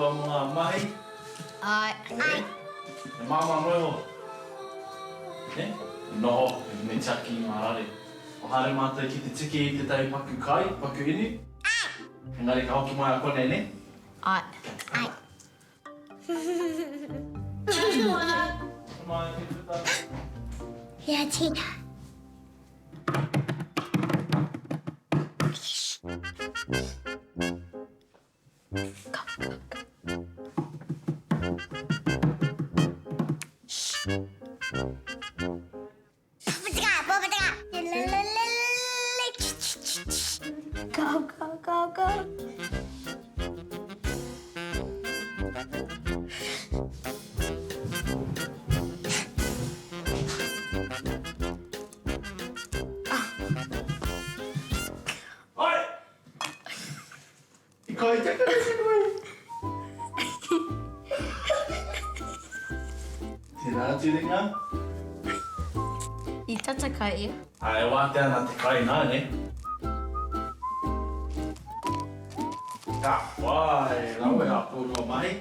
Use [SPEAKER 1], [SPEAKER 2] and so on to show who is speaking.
[SPEAKER 1] kōrua mō ngā mahi.
[SPEAKER 2] Āe.
[SPEAKER 1] Āe. He māmā noa iho. Nē? Noho, me tiaki i ngā rare. Kua haere mātou ki te tiki i tētahi paku kai, paku inu.
[SPEAKER 2] Āe.
[SPEAKER 1] Engari ka hoki mai a konei, nē?
[SPEAKER 2] Āe.
[SPEAKER 1] Āe. Mai, te puta.
[SPEAKER 2] Ia tika. Go, go, go. Shh. Go, go, go, go.
[SPEAKER 1] Oi! I kai te kare te koe. Tērā atu ringa.
[SPEAKER 2] I tata kai ia.
[SPEAKER 1] Ā, e wātea ana te kai nāianei. Ka whai rawe a kōrua mahi.